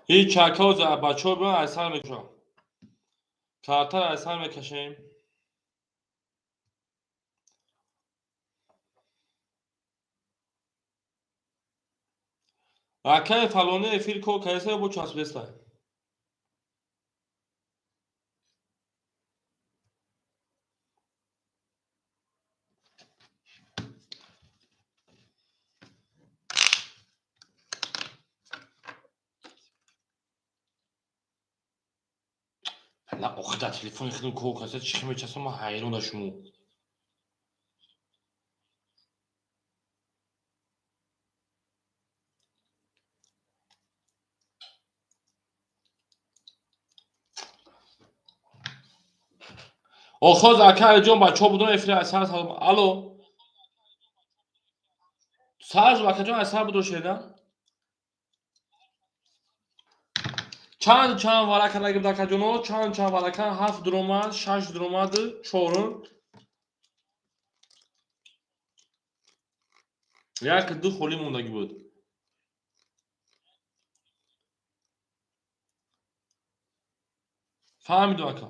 Ҳеҷ чакҳо бачаҳо биён, айсар мекушам. Картар айсар мекашем. Акай фалоне эфир кор кардеса бо часпидеста? На охи дар телефони худам кор кардеса чӣ хел мечаспам, ман ҳайрон дар шумо. Охоз ака Алиҷон бачаҳо будон эфир айсар салом. Алло. Сарж акаҷон айсар будо шеда? Чанд чанд варака нагирд акаҷоно? Чанд чанд варака? Ҳафт дуромад, шаш дуромад, чорум. Як ду холӣ мондагӣ буд. Фаҳмидум ака.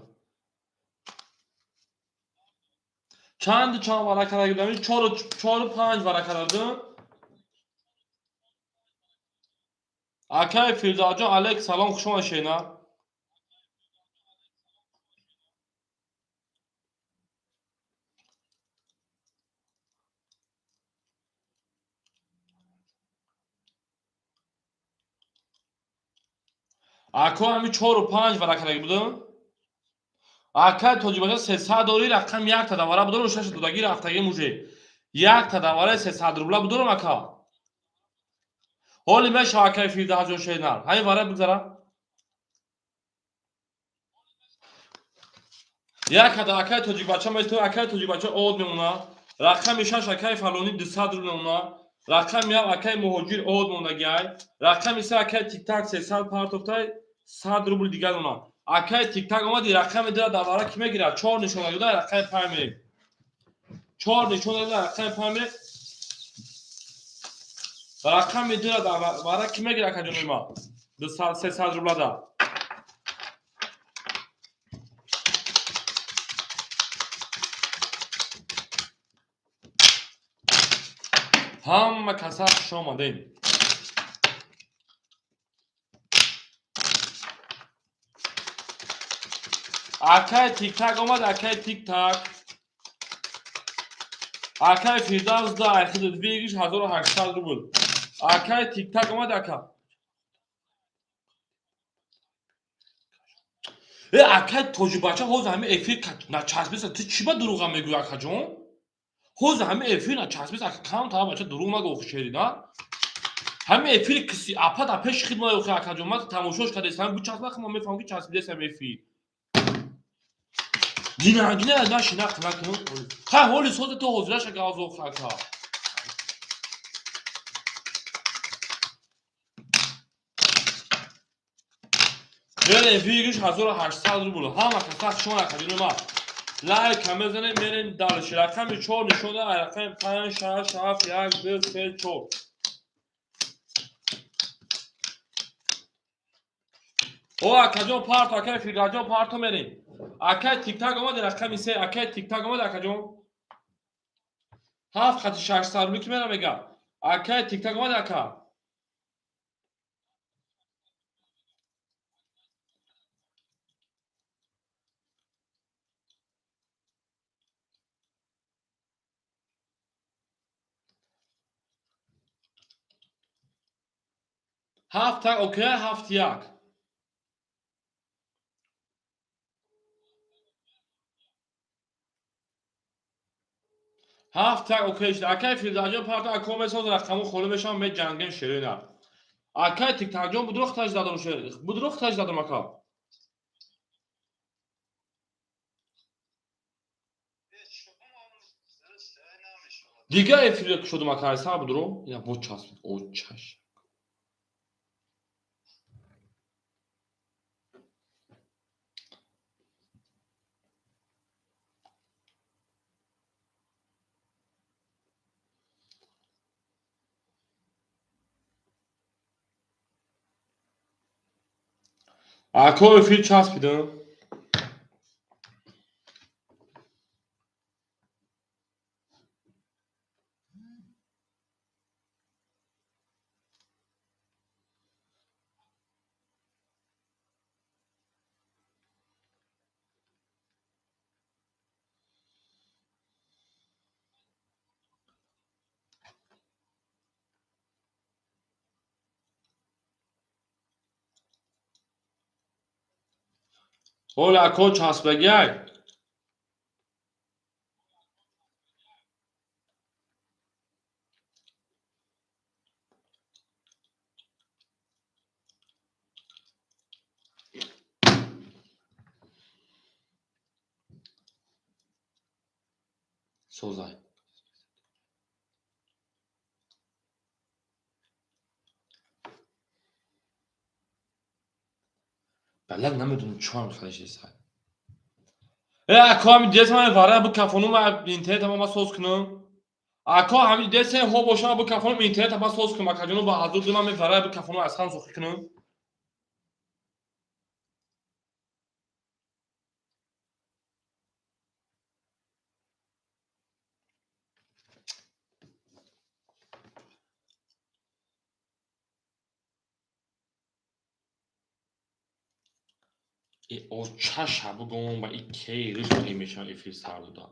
Чанд чанд варака нагирдам? Чору панҷ варака дардум. Акай Фирдавсҷон алейк салом, хуш омадед шена. Ако ҳами чору панҷ варака нагирд будум. Акай тоҷибаша 300 дори рақам якта давара будорум, шаш додагӣ рафтагӣ муже. Якта давараи 300 рубла будорум ака. Ҳоли мешава акай Фирдавсҷон шенар. Ҳамин вара бигзара. Якада акай тоҷикбача место, акай тоҷикбача од мемона. Рақами шаш акай фалонӣ 200 рубл мемона. Рақами ҳафт акай муҳоҷир од мондагиай. Рақами се акай тиктак 300 партофтай 100 рубл дигар мемона. Акай тиктак омади рақами дира давара ки мегирад? Чор нишона дода рақами панҷ мерем. Чор нишона дода рақами панҷ мерем. Рақами дира давара ки мегирад акаҷонои ма? 200 300 рубла да. Ҳама каса хуш омадем. Акай тиктак омад, акай тиктак. Акай Фирдавс да айхидат выигрыш 1800 рубл. Акай тиктак омад ака. Э акай тоҷибача ҳозир ҳами эфир начасписа, ту чӣ ба дурӯға мегӯӣ акаҷон? Ҳозир ҳами эфир начасписа, ака кам тава бача дурӯғ нагӯ охи шери, на? Ҳами эфири киси апа дар пеши хид май охи акаҷон, ман тамошош кардестам, бичаспа ман мефаҳмам ки часпидесам эфир. Гинагина наши нақл накун. Ха ҳоли сози ту ҳозираша гавзо ака. Мерем выигрыш 1800 рубл. Ҳама каса хуш омад акаҷони ман. Лайк мезанем, мерем дальше. Рақами чор нишон дод, рақами панҷ, шаш, ҳафт, як, ду, се, чор. О акаҷон парто, акай Фирдавсҷон парто мерем. Акай тиктак омад рақами се, акай тиктак омад акаҷон. Ҳафт хати 600 рубл ки мера мега. Акай тиктак омад ака. Ҳафт так окей, ҳафт як. Ҳафт так окей шуд. Акай Фирдавсҷон парто ако месоз рақаму холӣ мешавам, меҷангем шерина. Акай тиктакҷон будро хташ дадом шер. Будро хташ дадом ака. Дигар эфир шудум ака, айсар будро. Ина бо часпид. О чаш. Ако эфир часпидам. Ҳоле ако часпдагиай. Созай. Балад намедонам чӣ хеле. Ако ҳами десам вара бикафонум интернет ама соз кунам. Ако ҳами десем ҳо бошам бикафонум интернет ама соз кунам. Акаҷоно ба ҳазур димам вара бикафонум аз ҳам сохӣ кунам. Очаша бугом ба и кей риш мешавад эфир сар додан.